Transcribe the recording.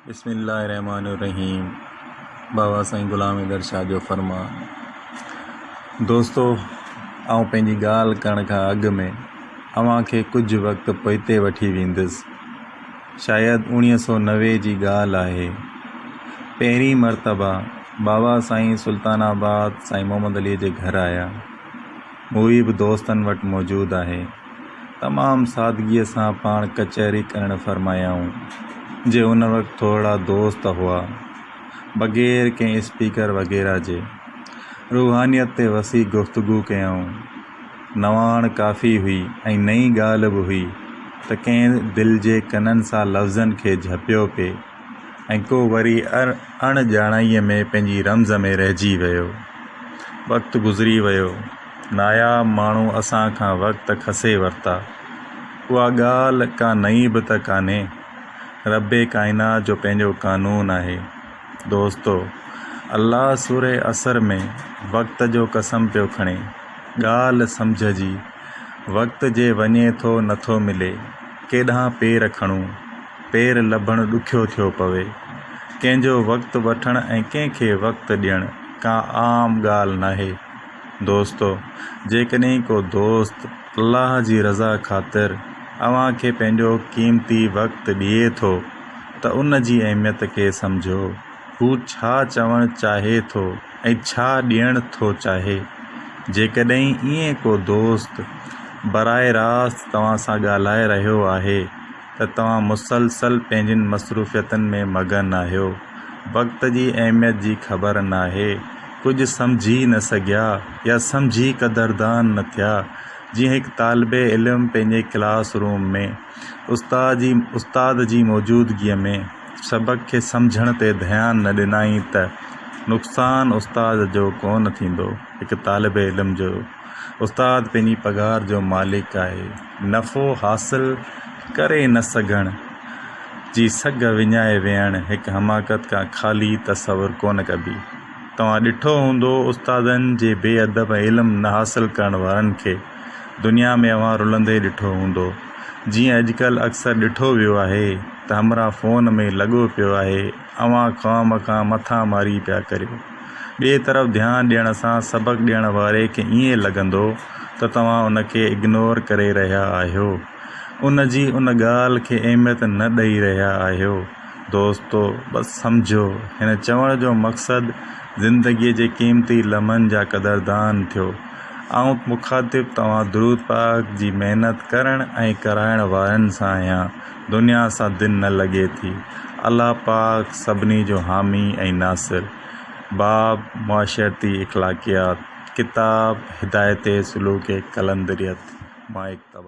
بسم الله الرحمٰن الرحيم بابا سائين غلام حيدر شاهه جو فرمان دوستو آئون پنهنجي ڳالهه ڪرڻ کان اڳ ۾ اوهان کي ڪجهه وقت پوئتي وٺي ويندس شايد 1990 جي ڳالهه آهي پهرين مرتبه بابا سائين سلطان آباد سائين محمد علي جي گهر آيا مووي به دوستن وٽ موجود آهي تمام سادگيء سان پاڻ ڪچهري ڪرڻ فرمايائون، جي ان وقت ٿورڙا دوست هئا، بغير ڪنهن اسپيڪر وغيره جي. روحانيت تي وسيع گفتگو ڪيائون. نواڻ ڪافي هئي ۽ نئين ڳالهه به هئي ته ڪنهن دل جي ڪنن سان لفظن کي جهپيو پئي ۽ ڪو وري اڻ ڄاڻائيء ۾ پنهنجي رمز ۾ رهجي ويو. وقت گذري ويو. ناياب ماڻهو اسان کان وقت کسي ورتا. اها ڳالهه ڪا نئين به ته ڪانهي. رب ڪائنات جو پنهنجو قانون آهي. دوستو! الله سوره عصر ۾ وقت جو قسم پيو کڻي. ڳالهه سمجهه جي. وقت جي وڃي ٿو نٿو ملي. ڪيڏانهن پير کڻون. پير لڀڻ ڏکيو ٿيو پوي. ڪنهن جو وقت وٺڻ ۽ ڪنهن کي وقت ڏيڻ ڪا عام ڳالهه ناهي. دوستو! جيڪڏهن ڪو دوست الله جي رضا خاطر اوهان کي پنهنجو قيمتي وقت ڏئي ٿو ته ان جي اهميت کي سمجهو. هو ڇا چوڻ چاهي ٿو ۽ ڇا ڏيڻ ٿو چاهي. جيڪڏهن ائين ڪو دوست براهه راست توهان سان ڳالهائي رهيو آهي ته توهان مسلسل پنهنجين مصروفيتن ۾ مگن آهيو، وقت جي اهميت جي خبر ناهي، ڪجهه سمجهي نه سگهيا يا سمجهي قدردان نه ٿيا، جيئن هڪ طالب علم پنهنجي ڪلاس روم ۾ استاد جي موجودگيء ۾ سبق کي سمجهڻ تي ڌيان نه ڏنائين ته نقصان استاد جو ڪونه ٿيندو، هڪ طالب علم جو. استاد پنهنجي پگهار جو مالڪ آهي. نفعو حاصل ڪري نه سگهڻ جي سگهه وڃائي ويهڻ هڪ حماقت کان خالي تصور ڪونه ڪبي. توهان ڏٺو هوندو استادن جي بي ادب ۽ علم نه حاصل ڪرڻ وارن کي دنيا ۾ اوهان رلندي ڏٺو هوندو. جيئن اڄڪلهه اڪثر ڏٺو ويو آهي ته همراهه فون ۾ لڳو پيو آهي اوهان خوامخواه مٿا ماري پيا ڪريو. ٻئي طرف ڌيان ڏيڻ سان سبق ڏيڻ واري کي ائين لڳندو ته توهان ان کي اگنور ڪري رهيا آهيو. ان جي ان ڳالهه کي اهميت نه ڏئي رهيا آهيو. دوستو! بس سمجهو، هن چوڻ جو مقصد زندگيء جي قيمتي لمحن جا قدردان ٿيو. آئون مخاطب توهان درود پاڪ جي محنت ڪرڻ ۽ ڪرائڻ وارن سان آهيان. دنيا سان دل نه لڳي ٿي. الله پاڪ سڀني جو حامي ۽ ناصر. باب معاشرتي اخلاقيات، ڪتاب هدايت سلوڪ قلندريت مان اقتباس.